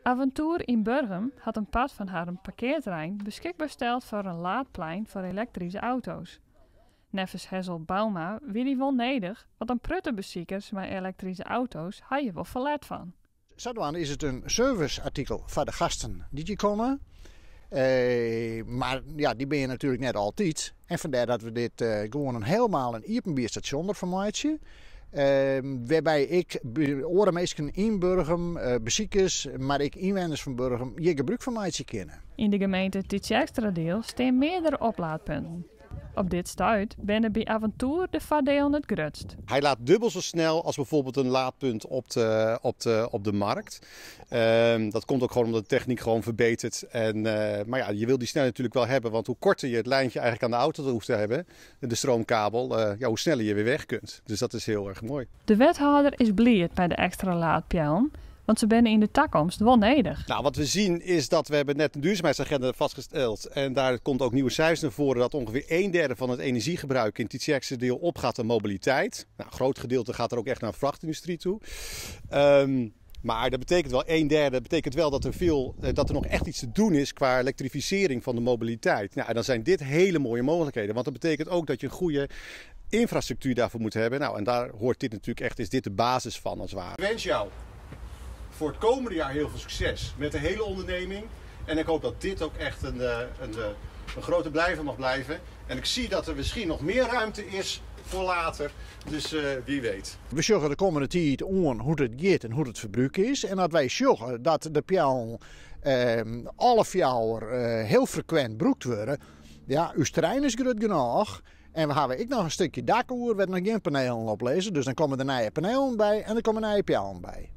Aventoer yn Burgum hat in part fan harren parkearterrein beskikber steld foar in laadplein foar elektryske auto's. Neffens Hessel Bouma wie dy wol nedich, want in protte besikers mei elektryske auto's ha hjir wol ferlet fan. Sadwaande is it in serviceartikel foar de gasten dy't hjir komme. Mar ja, dy binne natuerlik net altyd. En fandêr dat we dit gewoan in helemaal in iepenbier stasjon derfan meitsje. Wêrby ek oare minsken yn Burgum, besikers, mar ek ynwenners fan Burgum hjir gebrûk fan meitsje kinne. Yn de gemeente Tytsjerksteradiel stean meardere oplaadpunten. Op dit stuit binne by Aventoer de foardielen it grutst. Hy laadt dubbel zo snel als bijvoorbeeld een laadpunt op de markt. Dat komt ook gewoon omdat de techniek gewoon verbetert. Maar ja, je wil die snelheid natuurlijk wel hebben, want hoe korter je het lijntje eigenlijk aan de auto hoeft te hebben, de stroomkabel, ja, hoe sneller je weer weg kunt. Dus dat is heel erg mooi. De wethâlder is bliid mei de ekstra laadpeallen, want se binne yn de takomst wol nedich. Nou, wat we zien is dat we hebben net een duurzaamheidsagenda vastgesteld. En daar komt ook nieuwe cijfers naar voren dat ongeveer een derde van het energiegebruik in Tytsjerksteradiel opgaat aan mobiliteit. Nou, een groot gedeelte gaat er ook echt naar vrachtindustrie toe. Maar dat betekent wel een derde, dat betekent wel dat er nog echt iets te doen is qua elektrificering van de mobiliteit. Nou, en dan zijn dit hele mooie mogelijkheden, want dat betekent ook dat je een goede infrastructuur daarvoor moet hebben. Nou, en daar hoort dit natuurlijk echt, is dit de basis van als het ware. Ik wens jou voor het komende jaar heel veel succes met de hele onderneming. En ik hoop dat dit ook echt een grote blijver mag blijven. En ik zie dat er misschien nog meer ruimte is voor later. Dus wie weet. We sjogge de kommende tiid oan hoe't it giet en hoe't it ferbrûk is. En as wy sjogge dat de peallen alle fjouwer hiel frekwint brûkt wurde, ja, ús terrein is grut genôch. En we hawwe ek noch in stikje dak oer wêr't noch gjin panelen op lizze. Dus dan komme der nije panelen by en der komme nije peallen by.